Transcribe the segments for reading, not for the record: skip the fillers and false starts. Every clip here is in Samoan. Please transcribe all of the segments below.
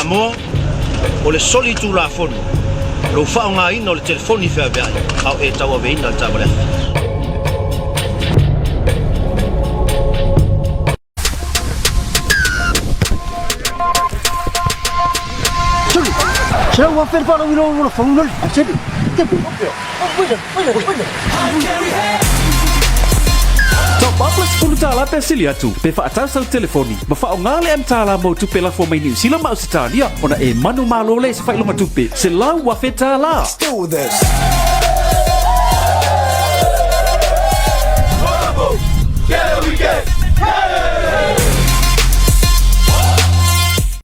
Samoa, o le soli tulafono lou faaaogaina o le telefoni feaveai a o e tauaveina le taavale afi. Top up le $10 pe sili atu pe faatau sau telefoni ma faaaoga le mTālā mo tupe lafo mai Niu Sila ma Ausetalia ona e manumalo lea i se faailoga tupe $100,000. Let's do this!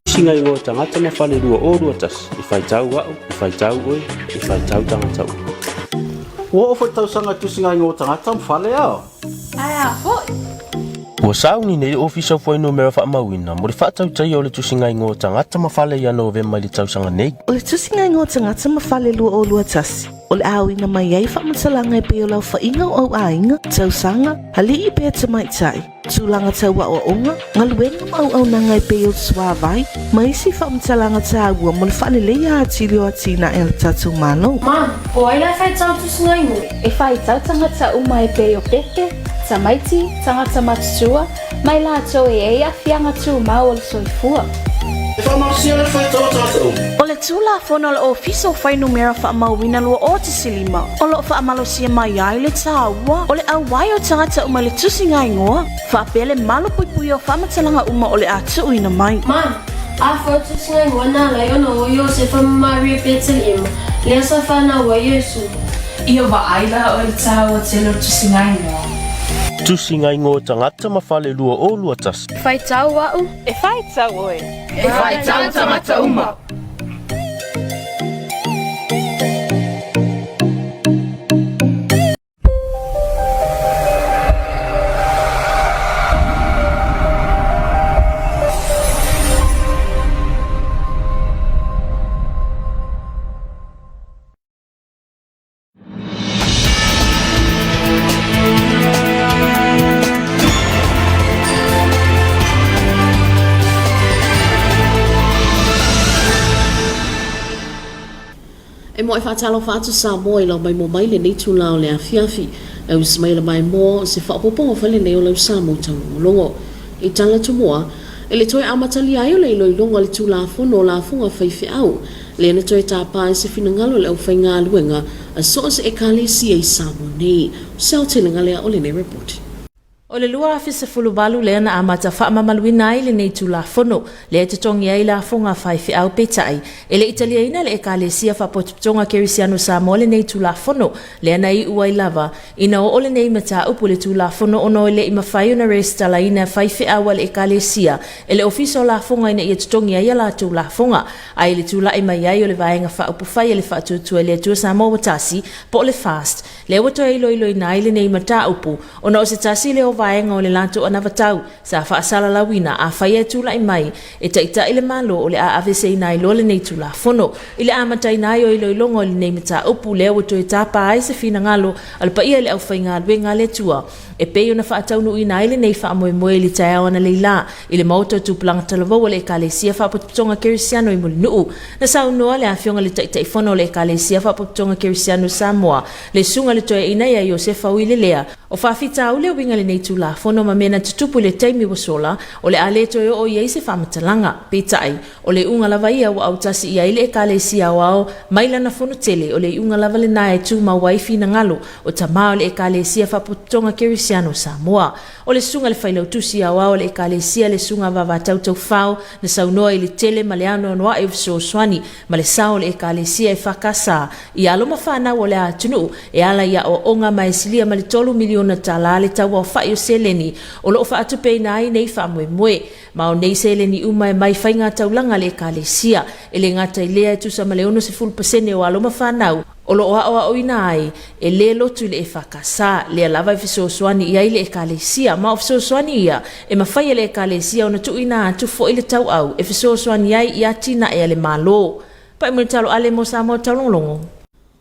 Tusinga igoa o tagata ma fale 2021, i whaitau a'u, i whaitau oe, i whaitau tagata uma. Ua oo foi le tausaga i tusinga igoa o tagata ma fale ao. Ae a foi? Ua sauni nei le Ofisa o Fuainumera Faamauina mo le faatautaia o le tusinga igoa o tagata ma fale ia Novema i le tausaga nei. O le tusinga igoa o tagata ma fale 2021, o le a uiga mai ai faamatalaga e pei o le aofaiga o au aiga, tausaga, alii pe tamaitai, tulaga tau aoaoga, galuega ma auaunaga e pei o le suavai, ma isi faamatalaga taua mo le faaleleia atili o atinae a le tatou Malo. Ma, o ai la e faitau tusinga igoa? E faitau tagata uma e pei o Pepe, tamaiti, tagata matutua, ma i latou e i ai aafiaga tumau o le soifua. E faamalosia le faitau a tagata uma. O le Tulafono a le Ofisa o Fuainumera Faamauina 2015, o lo o faamalosia mai ai le taua o le auai o tagata uma i le tusiga igoa, faapea le malupuipuia o faamatalaga uma o le a tuuina mai. Ma, a foi o tusiga igoa na ala ai ona o Iosefa ma Maria Peteleema, lea sa fanau ai Iesu. Ia vaai la oe i le taua tele o le tusiga igoa. Tusiga igoa tagata ma fale 2021. Faitau a'u. E faitau oe. E faitau tagata uma. E moe faatalofa atu Samoa i lau maimoa mai lenei itula o le afiafi. E usi mai le maimoa o se faaopoopoga fai lenei o lau Samoa taulogologo. I tala tumua, e le toe amatalia ai o le iloiloga o le Tulafono o Lafoga Faifeau, lea na toe tapa ai se finagalo i le aufaigaluega a so o se Ekalesia i Samoa nei. O se aotelega lea o lenei repoti. O le 2018 lea na amata faamamaluina ai lenei Tulafono, lea e totogi ai lafoga a faifeau peitai, e le i taliaina le Ekalesia Faapotopotoga Kerisiano Samoa lenei Tulafono, lea na iu ai lava ina oo lenei mataupu i le Tulafono ona e le i mafai ona resitalaina faifeau a le Ekalesia e le Ofisa o Lafoga ina ia totogi ai a latou lafoga. A i le tulai mai ai o le Vaega Faaupufai a le Faatuatua i le Atua Samoa ua Tasi, po o le FAST, lea ua toe iloiloina ai lenei mataupu ona o se tasi lea o vaega o le latou anavatau sa faasalalauina afai e tulai mai e taitai le Malo o le a aveeseina ai loa lenei Tulafono. I le amataina ai o iloiloga o lenei mataupu lea ua toe tapa ai se finagalo a le paia i le aufaigaluega a le Atua e pei ona faataunuuina ai lenei faamoemoe i le taeao analeila i le Maota o Tupulaga Talavou a le Ekalesia Faapotopotoga Kerisiano i Mulinuu. Na saunoa le Afioga i le Taitaifono o le Ekalesia Faapotopotoga Kerisiano i Samoa, le Susuga i le Toeaina ia Iosefa Uilelea, O faafitauli e uiga i lenei Tulafono ma mea na tutupu i le taimi ua sola, o le a le toe oo i ai se faamatalaga. Peitai, o le iuga lava ia ua autasi i ai le Ekalesia Aoao mai lana fono tele, o le iuga lava lena e tumau ai finagalo o tama o le Ekalesia Faapotopotoga Kerisiano o Samoa. O le Susuga i le Failautusi Aoao o le Ekalesia le Susuga Vavatau Taufao na saunoa i le tele ma le anoanoai o fesoasoani ma le sao o le Ekalesia EFKS i alo ma fanau o le atunuu e ala i aoaoga ma e silia ma le $3 miliona le tauaofai o seleni o lo o faatupeina ai nei faamoemoe. Ma o nei seleni uma e mai faigataulaga a le Ekalesia. E le gata i lea e tusa ma le 60% o alo ma fanau o lo o aoaoina ai e lē lotu i le EFKS, lea lava e fesoasoani i ai le Ekalesia, ma o fesoasoani ia e mafai e le Ekalesia ona tuuina atu foi le tauau e fesoasoani ai i atinae a le Malo. Pai mai le talo ale mo Samoa Taulogologo.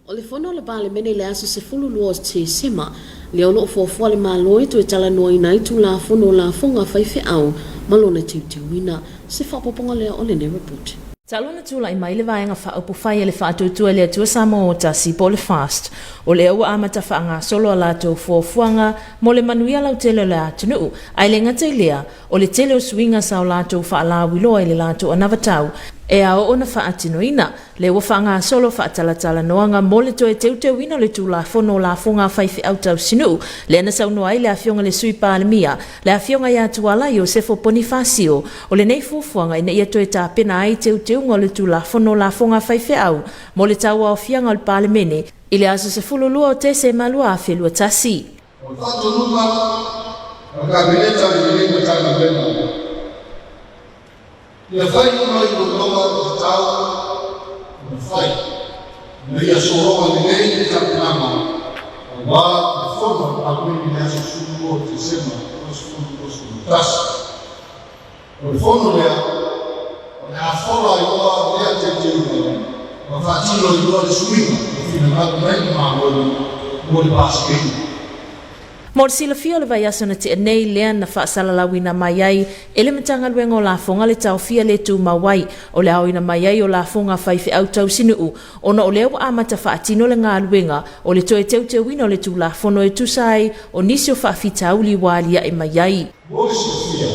O le fono a le Palemene i le aso 12 o Tesema, lea o lo o fuafua le Malo e toe talanoaina ai Tulafono o Lafoga a Faifeau ma lona teuteuina. Se faaopoopoga lea o lenei report. Talu ona tulai mai le Vaega Faaupufai a le Faatuatua i le Atua Samoa o Tasi po o le FAST, o lea ua amata faagasolo a latou fuafuaga mo le manuia lautele o le atunuu, ae le gata i lea, o le tele o suiga sa o latou faalauiloa i le latou anavatau e ao ona faatinoina. Lea ua faagasolo faatalatalanoaga mo le toe teuteuina o le Tulafono o Lafoga a Faifeau Tausinuu, lea na saunoa ai le Afioga i le Sui Palemia, le Afioga ia Tuala Iosefo Ponifasio, o lenei fuafuaga ina ia toe tapena ai teuteuga o le Tulafono o Lafoga a Faifeau mo le tauaofiaga o le Palemene i le aso 12 o Tesema 2021. O le faatonuga a le Kapeneta i lenei Matagaluega, ia fai uma iloiloga e tatau ona fai ina ia sologa lelei le tapenaga aua le fono a le Palemene i le aso 12 o Tesema 2021. O le fono lea, o le a fola ai loa lea teuteuga ma faatino ai loa le suiga ua finagalo i ai le Malo mo le pasiaina. Mo le silafia o le vaiaso na tea nei lea na faasalalauina mai ai e le Matagaluega o Lafoga le taofia le tumau ai o le aoina mai ai o lafoga faifeau tausinuu ona o lea ua amata faatino le galuega o le toe teuteuina o le Tulafono e tusa ai o nisi o faafitauli ua aliae mai ai. Mo le silafia,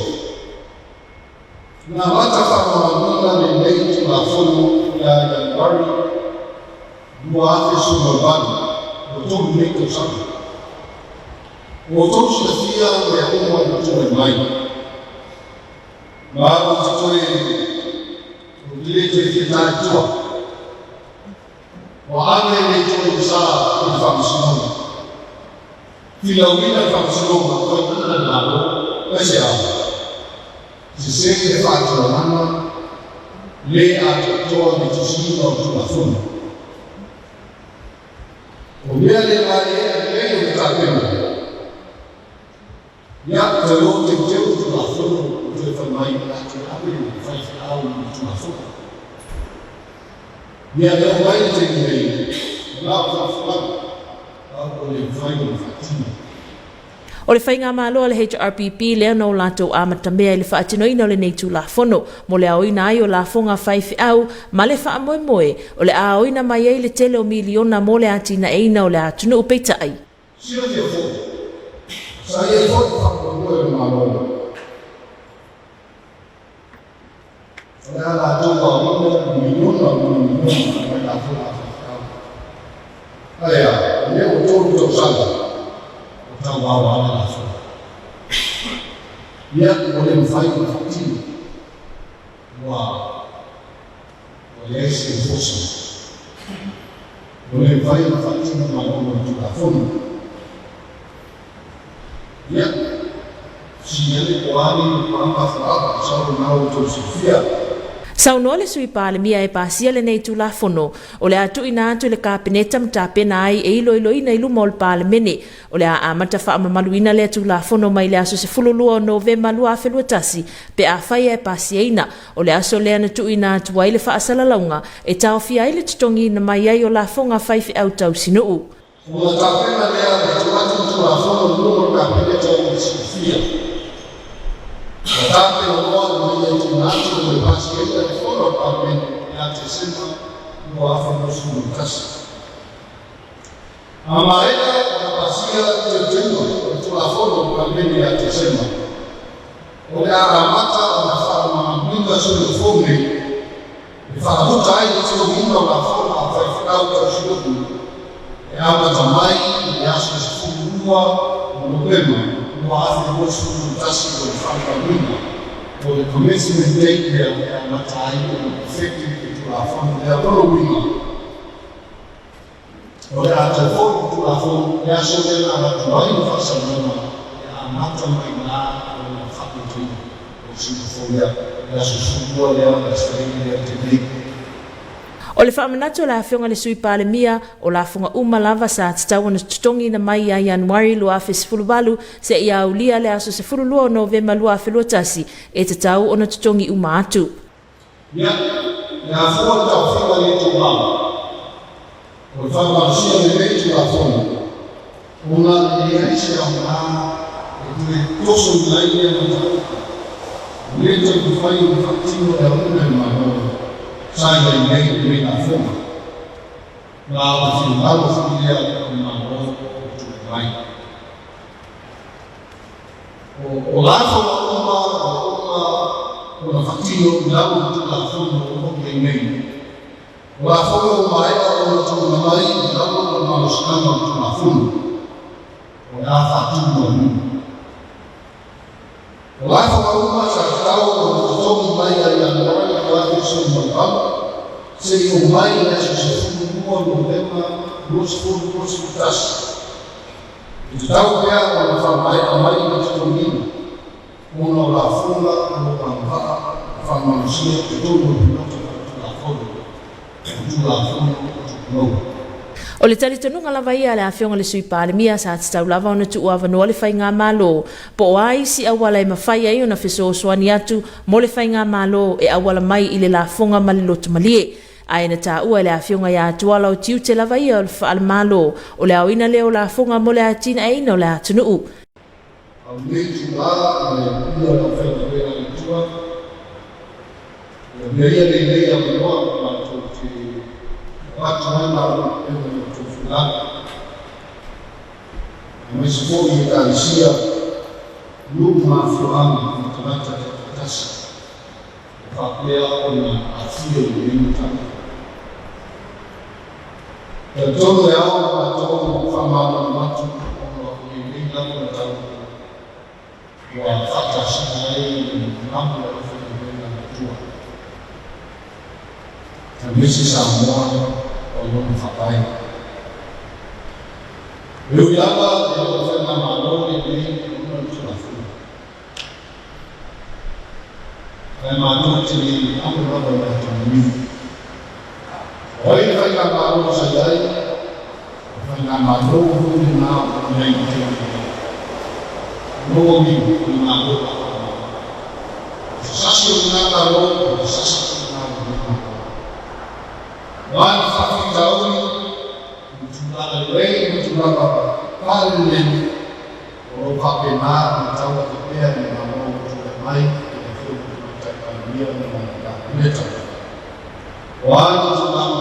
na amata faamamaluina lenei Tulafono ia Ianuari 2018, ua tolu nei tausaga. Ua outou silafia mea uma na tulai mai, ma ou te toe ou te le toe fia ta i tua. Ua ave le toe sa i le Faamasinoga. Filauina le Faamasinoga fai le Malo, aisea? Sese le faatulagaga le atoatoa le tusiga o Tulafono. O mea le maeaea lelei o le tapena, ia toe o teuteu le Tulafono ua toe fai mai o le a toe ave le faifeau i le Tulafono. Ia e oo mai le taimi nei, o na o faafuaga, a ua le mafai ona faatino. O le faigamalo a le HRPP lea na o latou amatamea i le faatinoina o lenei Tulafono mo le aoina ai o lafoga faifeau ma le faamoemoe o le a aoina mai ai le tele o miliona mo le atinaeina o le atunuu. Peitai, Silafia foi, sa i ai foi le faamoemoe o le Malo o le a latou aoina i miliona ma miliona mai lafoga a faifeau. Ae a, o lea ua tolu tausaga o tauao lava lafoga. Ia, ua le mafai ona faatino, ua ua leai se enforcement. Ua le mafai ona faatino ma lona o le Tulafono. Ia, fesili ane po o a nei mafuaaga mafuaaga, masalo o lena ua outou silafia. Saunoa le Sui Palemia e pasia lenei Tulafono, o le a tuuina atu i le Kapeneta ma tapena ai e iloiloina i luma o le Palemene. O le a amata faamamaluina lea Tulafono mai le aso 12 o Novema 2021 pe afai e pasiaina. O le aso lea na tuuina atu ai le faasalalauga e taofia ai le totogiina mai ai o lafoga faifeau tausinuu. Ua tapena lea le tuu atu le Tulafono i luma o le Kapeneta mo le silafia. Ua tapena loa ina ia tuuina atu mo le pasiaina i le Fono a le Palemene ia Tesema 2021. A maea ona pasia teuteuga o le Tulafono i le Palemene ia Tesema, o le a amata ona faamamaluina sui o fou nei e faamuta ai le totogiina o lafoga a faifeau tausinuu e amata mai i le aso 12 o Novema 2021 o le faamamaluina o le commencement date lea e amata ai ona effective le Tulafono lea. Lona uiga, o le a toe foi le Tulafono i le aso lea na avatu ai le faasalalauga e amata mai i ina ona faatautaia o le suiga fou lea i le aso 12 lea o le Aso Faraile lea na tea nei. O le faamanatu a le Afioga i le Sui Palemia, o lafoga uma lava sa tatau ona totogiina mai ia Ianuari 2018 seia aulia le aso 12 o Novema 2021 e tatau ona totogi uma atu. Ia, le afua le taofiga le tumau o le faamalosia lenei Tulafono, ona e leai se aoga e toe tosoina ai lea mataupu, ua le taumafai ona faatino le aoina e le Malo. Sa i ai nei lenei lafoga, ma o le finagalo foi lea o le Malo ua tulai mai. O lafoga uma ua uma ona faatino i lalo o le Tulafono o lo o i ai nei. O lafoga ua maea ona tuuina mai i lalo o le malosiaga o le Tulafono, o le a faatu muamua. O lafoga uma sa tatau ona totogi mai ia Ianuari 2018 seia oo mai i le aso 12 Novema 2021, e tatau pea ona faamaea mai le totogiina ona o lafoga o lo o agavaa ma faamalosia i totonu o le Piliota Faitulafono o Tulafono o Tupe Maua. O le talitonuga lava ia a le Afioga i le Sui Palemia sa tatau lava ona tuuavanoa le Faigamalo po o a isi auala e mafai ai ona fesoasoani atu mo le Faigamalo e auala mai i le lafoga ma le lotomalie. Ae na taua e le Afioga ia Tuala o tiute lava ia o le Faalemalo o le aoina lea o lafoga mo le atinaeina o le atunuu. A o lenei itulā i le paia o le aufaigaluega a le Atua, ia mea ia lelei avanoa matou te avatu ai malo pulega i outou finagalo, aemaise foi i Ekalesia, nuu ma afioaga ma tagata taitoatasi ua faapea ona aafia i lenei mataupu. Talitonu e ao ona matou faamalamalama atu ona o lenei lava mataupu ua faatasina ai le mamalu o le aufaigaluega a le Atua, aemaise Samoa o lona Faavae. E ui lava e le o faigamalo lenei i luga o le Tulafono, Ae matou te le amo lava i latou niu. O ai le faigamalo sa i ai, o le faigamalo foi lena o lo o i ai i le taimi lenei. O lou niu, o le Malo a Faamalo. O se sasi o lena Malo, o se sasi foi lena o lenei Malo. O a ni faafitauli, o ni tulaga lelei ma tulaga faalelelei, O lo o faapena ona tauave pea e le Malo ua tulai mai i le Afioga i le Tamaitai Palemia ma lana Kapeneta. O a ni tulaga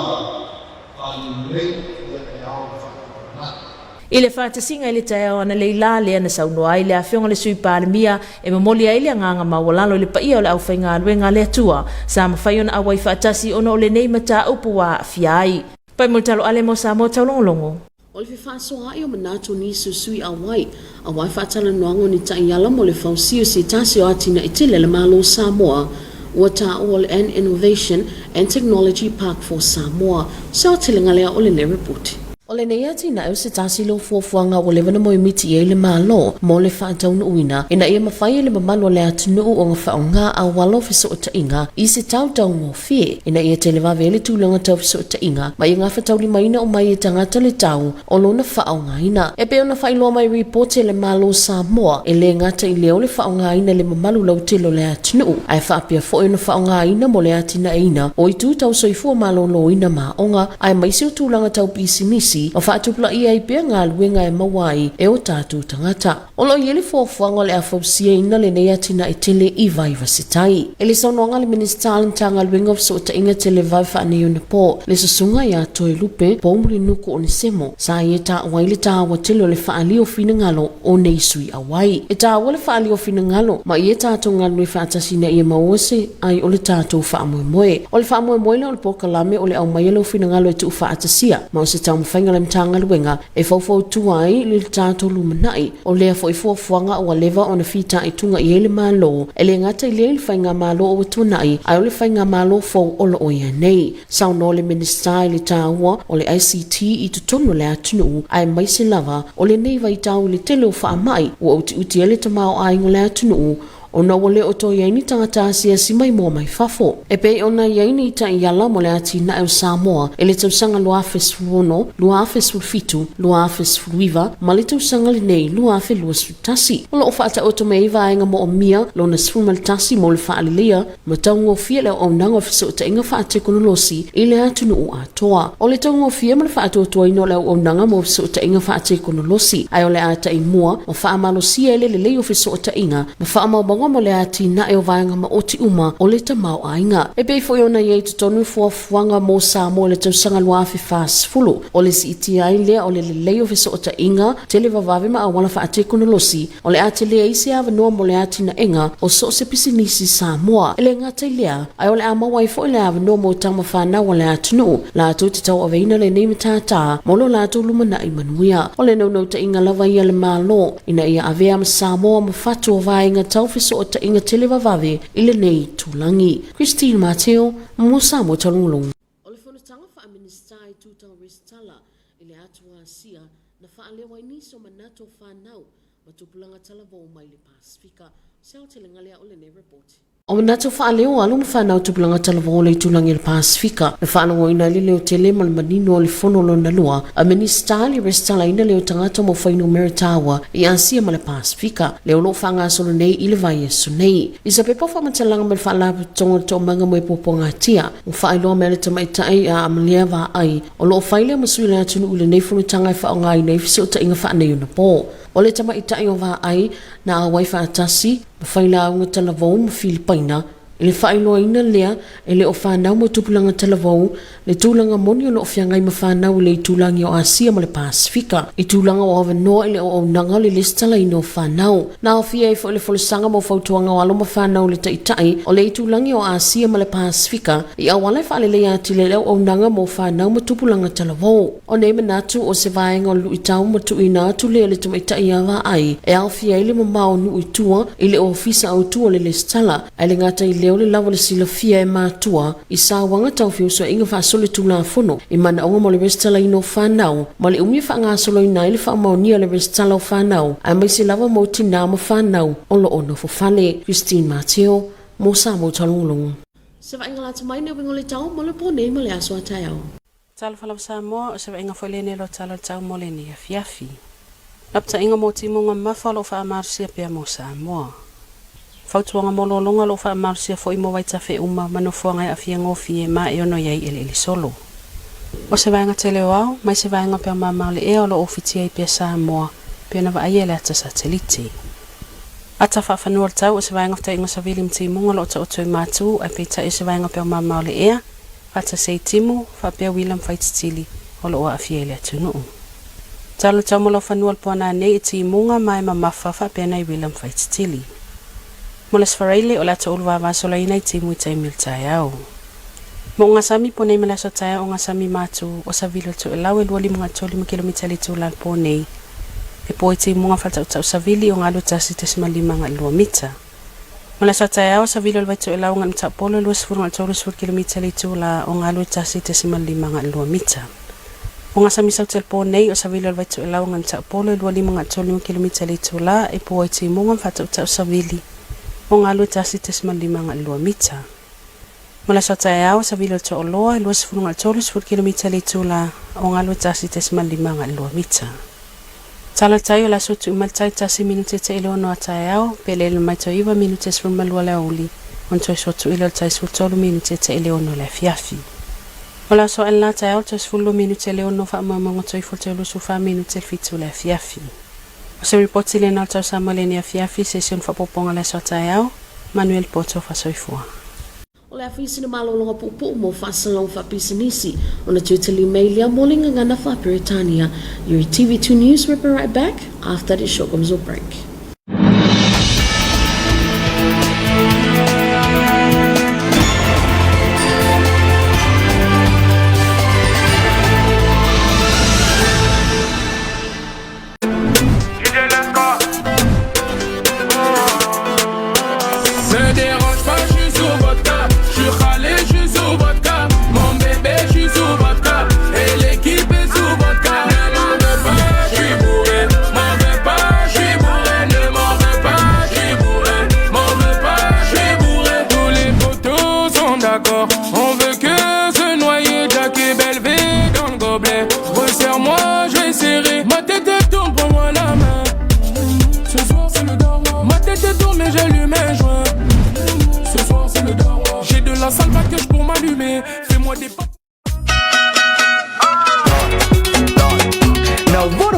faalelelei, ia e ao ona faatulagaina. I le faatasiga i le taeao analeila lea na saunoa ai le Afioga i le Sui Palemia e momoli ai le agaga maualalo i le paia o le aufaigaluega a le Atua sa mafai ona auai faatasi ona o lenei mataupu ua aafia ai. Pai mo le talo ale mo Samoa Taulogologo. O le fefaasoaai o manatu o nisi o sui auai, aua faatalanoaga o ni taiala mo le fausia o se tasi o atinae tele a le Malo o Samoa, ua taua o le An Innovation and Technology Park for Samoa. Se aotelega lea o lenei repoti. O lenei atinae o se tasi lea o fuafuaga ua leva ona moemiti i ai le Malo mo le faataunuuina ina ia mafai e le mamalu o le atunuu ona faaaoga auala o fesootaiga i se tautaugofie. Fie, ina ia televave ai le tulaga tau fesootaiga ma ia gafataulimaina uma ai e tagata le tau o lona faaaogaina. E pei ona faailoa mai ripoti a le Malo o Samoa, e le gata i lea o le faaaogaina e le mamalu lautele o le atunuu, ae faapea foi ona faaaogaina mo le atinaeina o itu tau soifua maloloina ma aoga, aemaise o tulaga tau pisinisi ma faatupulaia ai pea galuega e maua ai e o tatou tagata. O lo o i ai le fuafuaga o le a fausiaina lenei atinae tele i Vaivase-tai. I le saunoaga a le Minisita o le Matagaluega o Fesootaiga Televave Faaneionapo, le Susuga ia Toelupe Poumulinuku Onesemo, sa ia taua ai le taua tele o le faaalia o finagalo o nei sui auai. E taua le faaalia o finagalo ma ia tatou galulue faatasi ina ia maua se ai o le tatou faamoemoe. O le faamoemoe lea o le polokalame o le aumaia lou finagalo e tuufaatasia ma o se taumafaiga a le Matagaluega e faufautua ai le tatou lumanai. O lea foi fuafuaga ua leva ona fitaituga i ai le Malo, e le gata i lea i le Faigamalo ua tuanai, ae o le Faigamalo fou o lo o i ai nei. Saunoa le Minisita i le taua o le ICT i totonu o le atunuu, aemaise lava o lenei vaitau i le tele o faamai ua utiuti ai le tamaoaiga o le atunuu, ona ua le o toe i ai ni tagata asiasi maimoa mai fafo. E pei ona i ai ni taiala mo le atinae o Samoa i le tausaga 2016, 2017, 2019 ma le tausaga lenei 2021. O lo o faataoto mai ai vaega moomia lona 11 mo le faaleleia ma taugofie le auaunaga o fesootaiga faatekonolosi i le atunuu atoa. O le taugofie ma le faatuatuaina o le auaunaga mo fesootaiga faatekonolosi, ae o le a taimua ma faamalosia ai le lelei o fesootaiga ma faamaumauga. Faalapotopotoga mo le atinae o vaega maoti uma o le tamaoaiga. E pei foi ona i ai i totonu fuafuaga mo Samoa i le tausaga 2040, o le siitia ai lea o le lelei o fesootaiga televavave ma auala faatekonolosi o le a tele ai se avanoa mo le atinaega o so o se pisinisi Samoa. E le gata i lea, ae o le a maua ai foi le avanoa mo tama fanau a le atunuu latou te tauaveina lenei matata mo lo latou lumanai manuia. O le naunautaiga lava ia a le Malo ina ia avea ma Samoa ma fatu o vaega tau fesootaiga televavave i lenei itulagi. Christine Mateo, mo Samoa Taulogologo. O le fonotaga faa-Minisita i Tutau Resitala i le Atu Asia na faaleo ai nisi o manatu o fanau ma tupulaga talavou mai le Pasefika. O se aotelega lea o lenei repoti. O manatu faaleo o alo ma fanau tupulaga talavou o le itulagi o le Pasefika na faalogoina ai le leo tele ma le manino o le fono lona lua a Minisita i le resitalaina lea o tagata mo fuainumera taua i Asia ma le Pasefika lea o lo o faagasolo nei i le vaiaso nei. I se pepa faamatalaga mai le Faalapotopotoga o le Toomaga mo Puapuagatia, ua faailoa mai le tamaitai a Amalia Vaai o lo o fai lea ma sui o le atunuu i lenei fonotaga e faaaogaina ai fesootaiga faaneionapo. O le tamaitai o Vaai na auai faatasi ma fai lauga talavou ma Filipaina i le faailoaina lea e le o fanau ma tupulaga talavou le tulaga moni o lo o feagai ma fanau i le itulagi o Asia ma le Pasefika i tulaga o avanoa i le auaunaga o le lesitalaina o fanau. Na aofia ai foi le folasaga mo fautuaga o alo ma fanau i le Taitai o le itulagi o Asia ma le Pasefika i auala e faaleleia atili ai le auaunaga mo fanau ma tupulaga talavou. O nei manatu o se vaega o le luitau ma tuuina atu lea i le tamaitai ia Vaai e aofia ai le mamao o nuu i tua i le ofisa autu o le lesitala, ae le gata i lea o le lava o le silafia e matua i sauaga tau feusuaiga faasolitulafono i manaoga mo le resitalaina o fanau ma le umi e faagasoloina ai le faamaonia o le resitala o fanau aemaise lava mo tinā ma fanau o lo o nofo fale. Christine Mateo mo Samoa Taulogologo. Se vaaiga lata mai nei uiga o le tau mo le po nei ma le aso a taeao. Talofa lava Samoa, o se vaaiga foi lenei o lau tala o le tau mo lenei afiafi. Lapataiga mo timuga mamafa o lo o faamalosia pea mo Samoa. Fautuaga mo lologa o lo o faamalosia foi mo vaitafe uma ma nofoaga e aafia gofie ma e ono i ai eleele solo. O se vaega tele o ao, mai se vaega pea mama o le ea o lo o ufitia ai pea Samoa, pei ona vaaia e le ata satelite. Ata faafanua o le tau o se vaega fetaiga savili ma timuga o lo o taoto i matu, ae peitai o se vaega pea mama o le ea, faatasi ai timu, faapea uila ma faititili o lo o aafia i le atunuu. Talo tau mo lau fanua le puana nei i timuga ma e mamafa faapea nai uila ma faititili. Mo le Aso Faraile o le a toulu vavasolaina i timu i taimi o le taeao. Mo Gasami po nei ma le aso taeao o Gasami matu o savili o le toelau e 253 kilomita i le itula le po nei. E po i timuga faatautau savili o 81.52 mita. Mo le aso taeao, savili o le vaitoelau agai Mataupolo e 20 agai 30 kilomita i le itula o 81.52 mita. O Gasami saute le po nei o savili o le vaitoelau agai Mataupolo e 25 agai 35 kilomita i le itula e po ai timuga ma faatautau savili o 81.52 mita. Mo le aso taeao, savili o le toaoloa e 20 agai 30 kilomita i le itula o 81.52 mita. Tala tai o le aso tuuina mai le tai 1:56 a taeao, pe eleele mai toe 9:12 le aoauli, ona toe sotu i lea o le tai 13:56 le afiafi. O le aso ae la taeao le toe 12:06 faamaumauga toe ifo le toe 24 minute le 7 le afiafi. O se ripoti lena o le tau Samoa i lenei afiafi se isi ona faaopoopoga le aso a taeao, manuia le po tofa soifua. O le a fai sina malologa puupuu mo faasalaga faapisinisi ona toe tali mai lea mo le gagana faa-Peretania. Your TV2 News will be right back after this short commercial break. Me dérange pas, je suis sous vodka. Je suis râlé, je suis sous vodka. Mon bébé, je suis sous vodka. Et l'équipe est sous vodka. Ne m'en veux pas, je suis bourré. M'en veux pas, je suis bourré.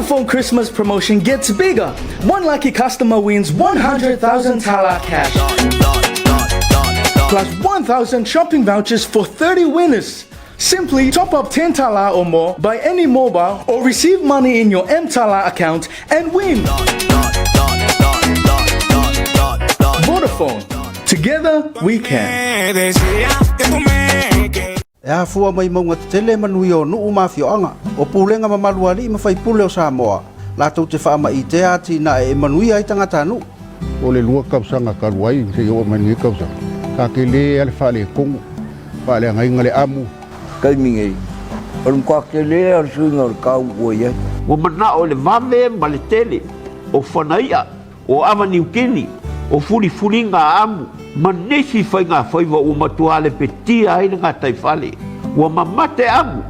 Vodafone Christmas promotion gets bigger. One lucky customer wins 100,000 Tala cash. Plus 1,000 shopping vouchers for 30 winners. Simply top up 10 Tala or more by any mobile or receive money in your M Tala account and win. Vodafone. Together we can. E afua mai mauga tetele manuia o nuu ma afioaga, o pulega mamalu a alii ma faipule o Samoa, latou te faamaitea atinae e manuia ai tagatanuu. O le lua tausaga talu ai seia oo mai lenei tausaga, sa tele lava le faaletonu, faaleagaina le amu. Taimi nei, o le matua tele lava o le suiga o le tau ua i ai. Ua manao i le vave ma le tele o fana i'a, o ava niukini, o fulifuliga a amu, ma nisi faigafaiva ua matua lepetia ai le gataifale. Ua mamate amu.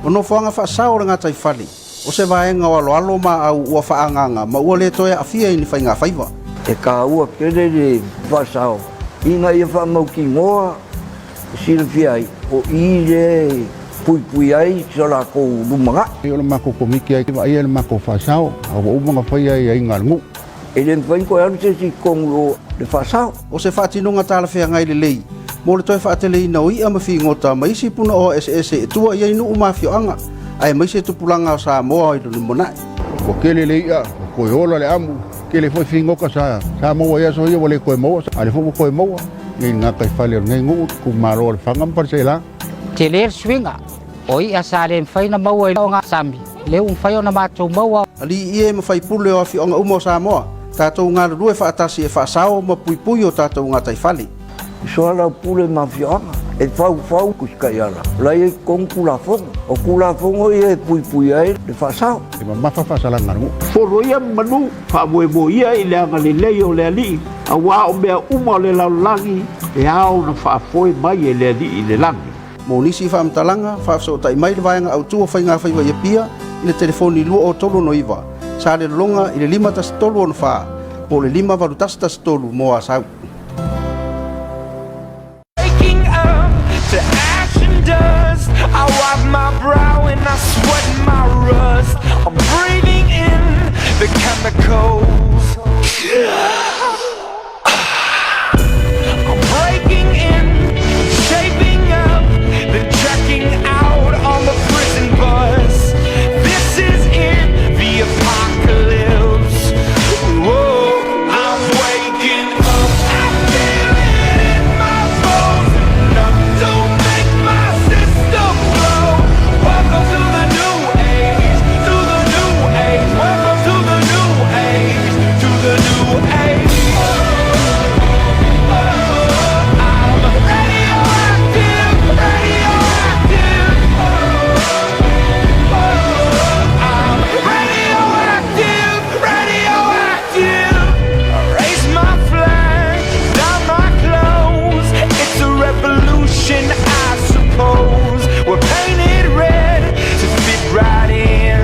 O nofoaga faasao o le gataifale, o se vaega o aloalo ma au ua faaagaaga ma ua le toe aafia i ni faigafaiva. E taua tele le faasao ina ia faamautinoa e silafia ai o i lea e puipui ai so latou lumanai. O le matou komiti e vaaia le matou faasao, a ua uma ona faia aiaiga a le nuu. E le mafai ona toe alu se isi i totonu o le faasao. O se faatinoga talafeagai lelei mo le toe faateleina o i'a ma figota ma isi punaoa eseese e tua i ai nuu ma afioaga, aemaise tupulaga o Samoa i le lumanai. Ua tele le i'a, ua toe ola le amu, tele foi figota sa sa maua i aso ia ua le toe maua, a o lea foi ua toe maua i le gataifale o lenei nuu, itumalo o Lefaga ma Faleaseela. Tele le suiga o i'a sa le mafai ona maua i ogasami, lea ua mafai ona matou maua. Alii e ma faipule o afioaga uma o Samoa, tatou galulue faatasi e faasao ma puipui o tatou gataifale. I soalaupule ma afioaga, e faufau tusi taiala, o la e i ai totonu Tulafono. O Tulafono ia e puipui ai le faasao. E mamafa faasalaga a le nuu. Folo ia manu, faamoemoe ia i le agalelei o le Alii, auā o mea uma o le lalolagi e ao ona faafoe mai e le Alii i le lagi. Mo nisi faamatalaga, faafesootai mai le Vaega Autu o Faigafaiva i Apia i le telefoni 2369 Salelologa i le 51364 po o le 58113 mo Asau. Waking up to ash and dust I wipe my brow and I sweat my rust I'm breathing in the chemicals I'm breaking in, shaping up Then checking out on the prison bus This is it, the apocalypse Whoa, I'm waking up I feel it in my bones Enough to make my system blow Welcome to the new age, to the new age Welcome to the new age, to the new age I'm radioactive, radioactive I'm radioactive, radioactive Raise my flag, down my clothes It's a revolution, I suppose We're painted red to fit right in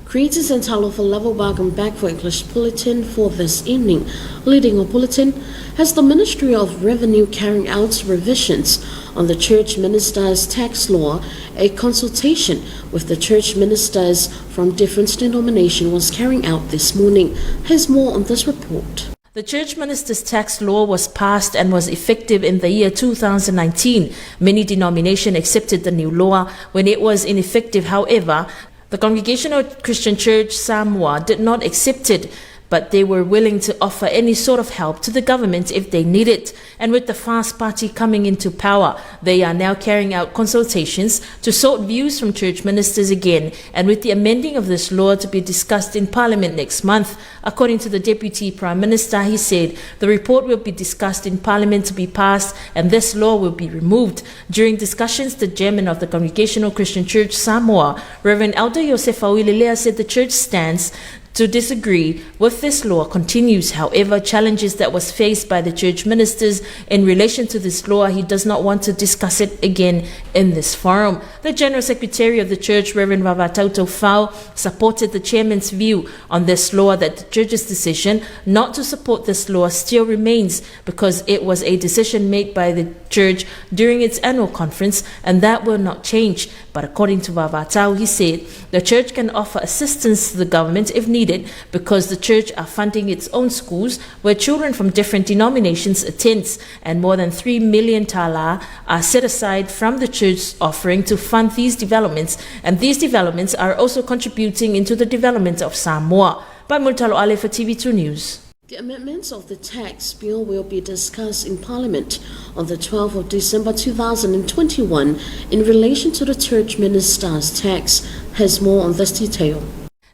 Greetings and talofa lava welcome back for English Bulletin for this evening. Leading our bulletin has the Ministry of Revenue carrying out revisions on the church ministers' tax law. A consultation with the church ministers from different denominations was carrying out this morning. Here's more on this report. The Church Minister's Tax Law was passed and was effective in the year 2019. Many denominations accepted the new law when it was ineffective. However, the Congregational Christian Church Samoa did not accept it but they were willing to offer any sort of help to the government if they need it. And with the Fast Party coming into power, they are now carrying out consultations to sort views from church ministers again, and with the amending of this law to be discussed in Parliament next month. According to the Deputy Prime Minister, he said the report will be discussed in Parliament to be passed and this law will be removed. During discussions, the chairman of the Congregational Christian Church Samoa, Reverend Elder Yosef Auilelea, said the church stands to disagree with this law continues. However, challenges that was faced by the church ministers in relation to this law, he does not want to discuss it again in this forum. The General Secretary of the church, Reverend Vavatau Fao, supported the chairman's view on this law that the church's decision not to support this law still remains because it was a decision made by the church during its annual conference and that will not change. But according to Vavatau, he said the church can offer assistance to the government if needed because the church are funding its own schools where children from different denominations attend and more than 3 million tala are set aside from the church's offering to fund these developments and these developments are also contributing into the development of Samoa. By Multalo Ale for TV2 News. The amendments of the tax bill will be discussed in Parliament on the 12th of December 2021 in relation to the church minister's tax. Has more on this detail.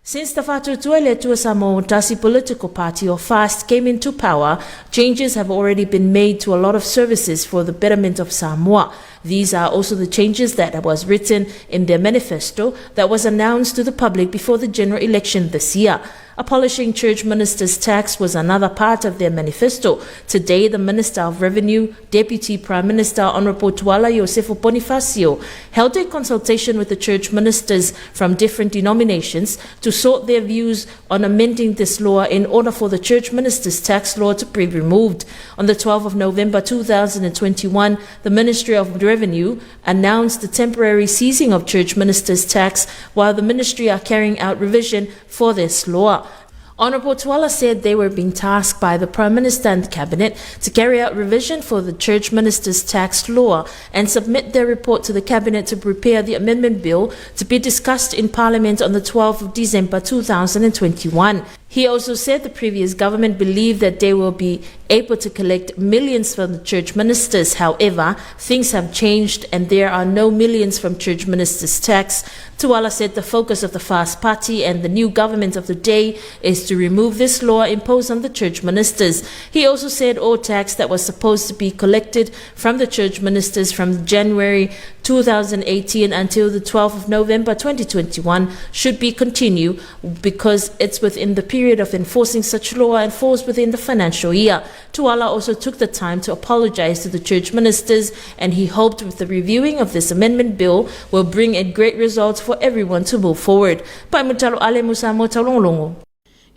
Since the Faatuatua le Atua Samoa Tasi political party or FAST came into power, changes have already been made to a lot of services for the betterment of Samoa. These are also the changes that was written in their manifesto that was announced to the public before the general election this year. Abolishing church ministers' tax was another part of their manifesto. Today, the Minister of Revenue, Deputy Prime Minister Honorable Tuala Iosefo Ponifasio, held a consultation with the church ministers from different denominations to sort their views on amending this law in order for the church ministers' tax law to be removed. On the 12th of November 2021, the Ministry of Revenue announced the temporary ceasing of church ministers' tax while the ministry are carrying out revision for this law. Honorable Tuala said they were being tasked by the Prime Minister and the Cabinet to carry out revision for the Church Ministers' Tax Law and submit their report to the Cabinet to prepare the amendment bill to be discussed in Parliament on the 12th of December 2021. He also said the previous government believed that they will be able to collect millions from the church ministers. However, things have changed and there are no millions from church ministers' tax. Tuala said the focus of the Fast Party and the new government of the day is to remove this law imposed on the church ministers. He also said all tax that was supposed to be collected from the church ministers from January 2018 until the 12th of November 2021 should be continued because it's within the period of enforcing such law and falls within the financial year. Tuala also took the time to apologize to the church ministers and he hoped with the reviewing of this amendment bill will bring a great result for everyone to move forward. By Mutalo Ale Musa Motalongo.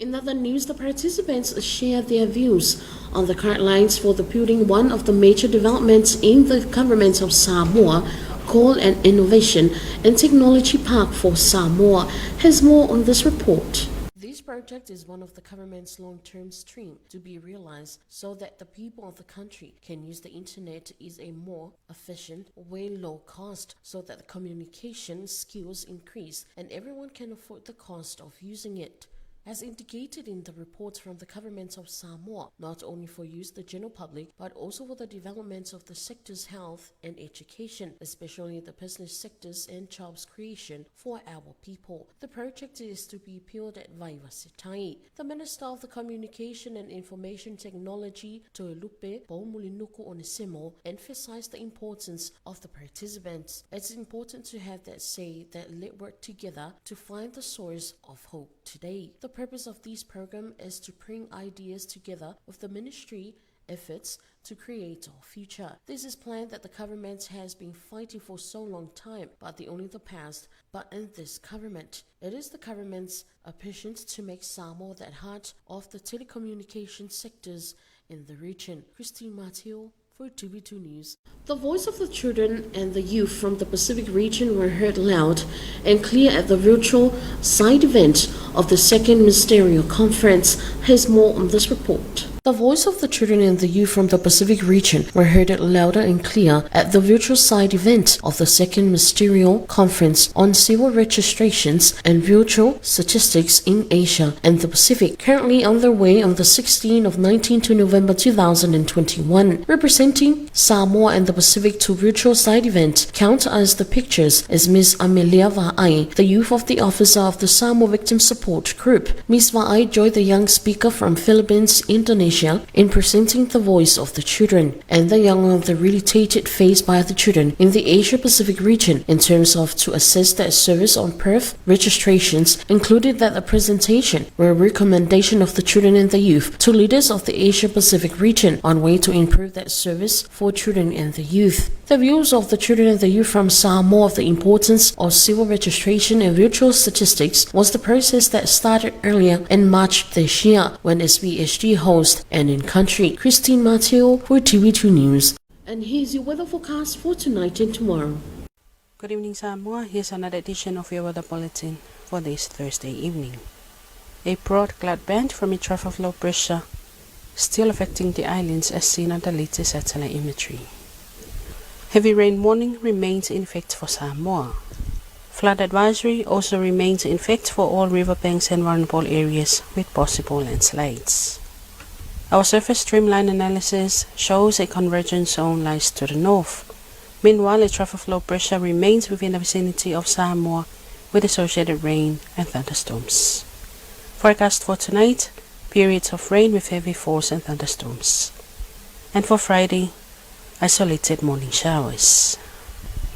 In other news, the participants shared their views on the guidelines for the building one of the major developments in the government of Samoa, called an Innovation and Technology Park for Samoa. Has more on this report. This project is one of the government's long-term stream to be realized so that the people of the country can use the internet is a more efficient way low cost so that the communication skills increase and everyone can afford the cost of using it as indicated in the reports from the government of Samoa, not only for use the general public, but also for the development of the sector's health and education, especially the business sectors and jobs creation for our people. The project is to be built at Vaivasetai. The Minister of the Communication and Information Technology, Toelupe Poumulinuku Onesemo, emphasized the importance of the participants. It's important to have that say that let work together to find the source of hope today. The purpose of this program is to bring ideas together with the ministry efforts to create our future. This is plan that the government has been fighting for so long time, but the only the past, but in this government. It is the government's ambition to make Samoa that heart of the telecommunication sectors in the region. Christine Mateo for TV2 News. The voice of the children and the youth from the Pacific region were heard loud and clear at the virtual side event of the second Ministerial Conference. Here's more on this report. The voice of the children and the youth from the Pacific region were heard louder and clear at the virtual side event of the second Ministerial Conference on Civil Registrations and Virtual Statistics in Asia and the Pacific, currently underway on the 16th of 19 to November 2021. Representing Samoa and the Pacific to virtual side event, count as the pictures is Ms. Amelia Va'ai, the youth of the officer of the Samoa Victim Support Group. Ms. Va'ai joined the young speaker from Philippines, Indonesia, Asia in presenting the voice of the children and the young of the related faced by the children in the Asia Pacific region in terms of to assess their service on birth registrations included that the presentation were a recommendation of the children and the youth to leaders of the Asia Pacific region on way to improve that service for children and the youth. The views of the children and the youth from Samoa of the importance of civil registration and virtual statistics was the process that started earlier in March this year when SBSG host and in country Christine Mateo for TV2 News. And here's your weather forecast for tonight and tomorrow. Good evening, Samoa. Here's another edition of your weather bulletin for this Thursday evening. A broad cloud band from a trough of low pressure still affecting the islands as seen on the latest satellite imagery. Heavy rain warning remains in effect for Samoa. Flood advisory also remains in effect for all riverbanks and vulnerable areas with possible landslides. Our surface streamline analysis shows a convergence zone lies to the north. Meanwhile, a trough of low pressure remains within the vicinity of Samoa with associated rain and thunderstorms. Forecast for tonight, periods of rain with heavy falls and thunderstorms. And for Friday, isolated morning showers.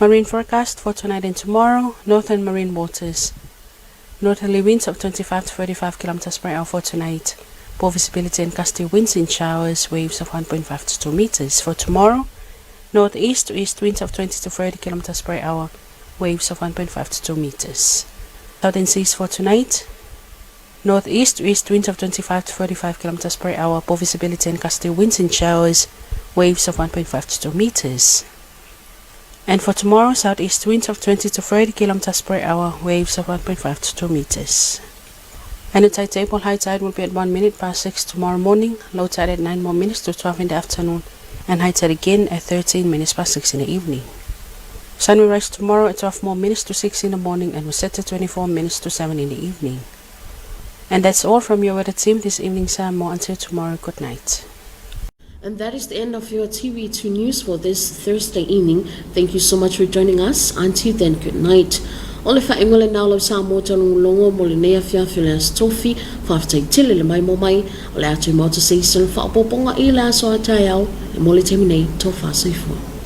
Marine forecast for tonight and tomorrow, northern marine waters. Northerly winds of 25 to 35 kilometers per hour for tonight. Poor visibility and gusty winds in showers, waves of 1.5 to 2 meters. For tomorrow, northeast to east winds of 20 to 30 kilometers per hour, waves of 1.5 to 2 meters. Southern seas for tonight, northeast to east winds of 25 to 35 kilometers per hour, poor visibility and gusty winds in showers, waves of 1.5 to 2 meters. And for tomorrow, southeast winds of 20 to 30 kilometers per hour, waves of 1.5 to 2 meters. And the tide table high tide will be at 1 minute past 6 tomorrow morning, low tide at 9 more minutes to 12 in the afternoon, and high tide again at 13 minutes past 6 in the evening. Sun will rise tomorrow at 12 more minutes to 6 in the morning and will set at 24 minutes to 7 in the evening. And that's all from your weather team this evening, Samoa. Until tomorrow, good night. And that is the end of your TV2 News for this Thursday evening. Thank you so much for joining us. Until then, good night. O le faaiuga lenā o lau Samoa taulogologo mo lenei afiafi o le Aso Tofi, faafetai tele le maimoa mai o le a toe maota seisana faaopoopoga i le aso a taeao e mo le taimi nei, tofa soifua.